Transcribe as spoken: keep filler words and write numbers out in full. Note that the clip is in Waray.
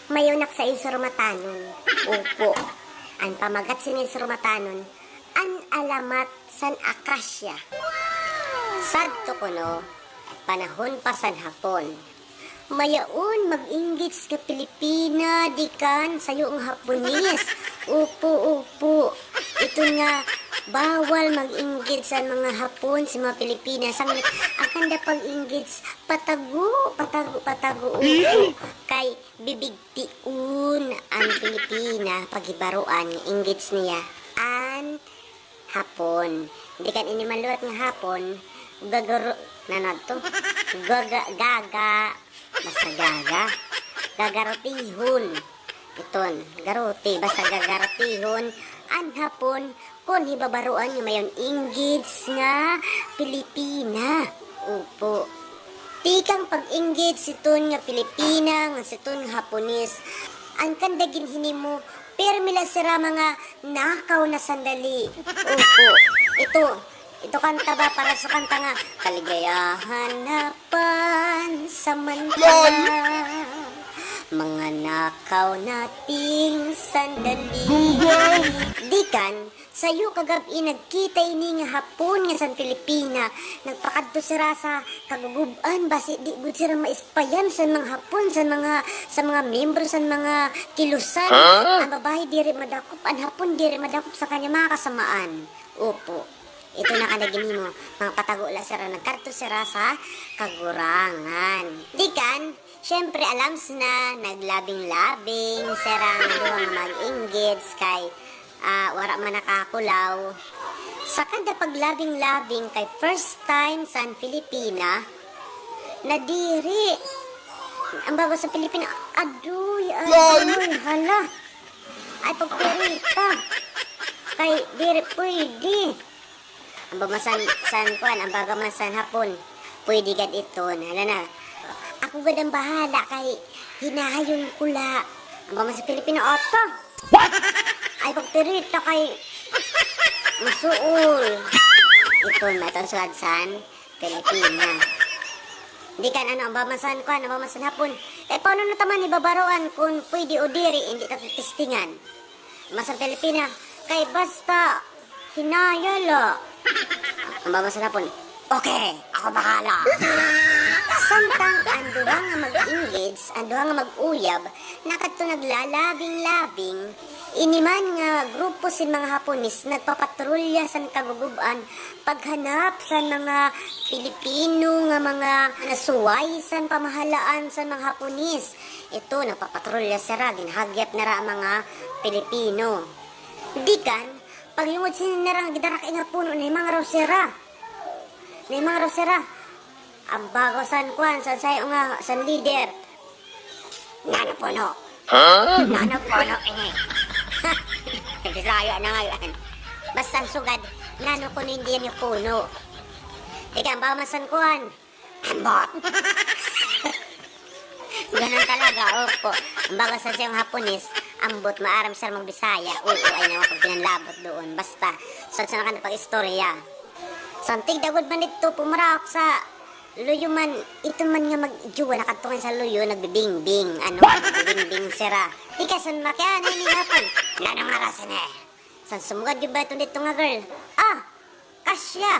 Mayo nak sa insurumatanon. Upo. An pamagat sin insurumatanon, an alamat san akasya. Sadto kuno, panahon pa san Hapon. Mayaon mag-engage nga Pilipina, di kan, sayo nga Hapones. Upo, upo. Ito nga, bawal mag-engage an mga Hapon sa mga Pilipina. Sanglit, an kanda pag-engage, patago, patago, patago, upo. Kay, bibigtion an Pilipina, paghibaroan nga engage niya an Hapon. Di kan ini man liwat nga Hapon, gagaro-, nanadto? Gaga-, gaga-, basta gaga. Gagarotihon. Iton, garote, basta gagarotihon an Hapon kon hibabaroan nga mayaon engage nga Pilipina. Upo. Tikang pag-engage siton nga Pilipina ngan siton nga Hapones, an kanda ginhinimo, pirmi la sira mga nakaw na sandali. Upo. Ito, ito kanta ba para sa kanta nga Kaligayahan na Pansamantala. Mga nakaw nating sandali. Di kan, sayo kagab-i nagkita ini nga Hapon nga san Pilipina. Nagpakadto sira sa kagugub-an, basi di gud sira maispayan san mga Hapon, san mga, sa mga miyembro, san mga kilusan. An babaye diri madakop, an Hapon diri madakop sa kanya mga kasamaan. Upo. Ito na kanda ginhimo, mga patago la sira, nagkadto sira sa kagurangan. Di kan, syempre, alams na, naglabing-labing sira nga duha nga mag-engage kay, ah, wara man nakakulaw. Sa kanda paglabing-labing kay first time san Pilipina, nadiri. An bagaw san Pilipina, adoy, adoy, hala. Ay, pagpirita. Kay, diri pwede. An bagaw man san, san kuan, an bagaw man san Hapon. Pwede gad iton. Hala na. Ako gad an bahala kay hinahayon ko la. An bagaw man san Pilipino, oto. What? Ay, pagpirita kay masuol. Iton, maton sugad san Pilipina. Di kan ano, an bagaw man san kuan, an bagaw man san Hapon. Kay paano na ta man hibabaroan kon pwede o diri, indi ta titistingan. An bagaw man san Pilipina, kay basta hinaya la. An bagaw man san Hapon, okay, ako bahala. Samtang an duha nga mag-engage, an duha nga mag-uyab, nakadto naglalabing-labing, ini man nga grupo sin mga Hapones nagpapatrolya san kagugub-an, paghanap san mga Pilipino nga mga nasuway san pamahalaan san mga Hapones. Ito, nagpapatrolya sira, ginhagyap nira an mga Pilipino. Di kan, paglingud sini nira nga gidara-ak nga puno, nahimangraw sira. Nahimangraw sira. An bagaw san kuan, san sayo nga, san leader. Nano puno? Huh? Nano puno ini? Bisaya na ngay-an. Basta an sugad, nano kuno indi ini puno? Di kan, an bagaw man san kuan. Ambot. Ganun talaga, opo. An bagaw san sayo nga Hapones, ambot, maaram sira magbisaya. Oo, ay naman pag pinanlabot doon. Basta, sa, sa nakanda pag-istorya. San tigda gud man didto, pumaraok sa luyo man, ito man nga mag-jowa, nakadto ngay-an sa luyo, nagbibingbing, ano, nagbibingbing sira. Di ka san makiana ini nga Hapon. Nano nga rason eh? San sumugad gud ba iton didto nga girl? Ah! Kasya!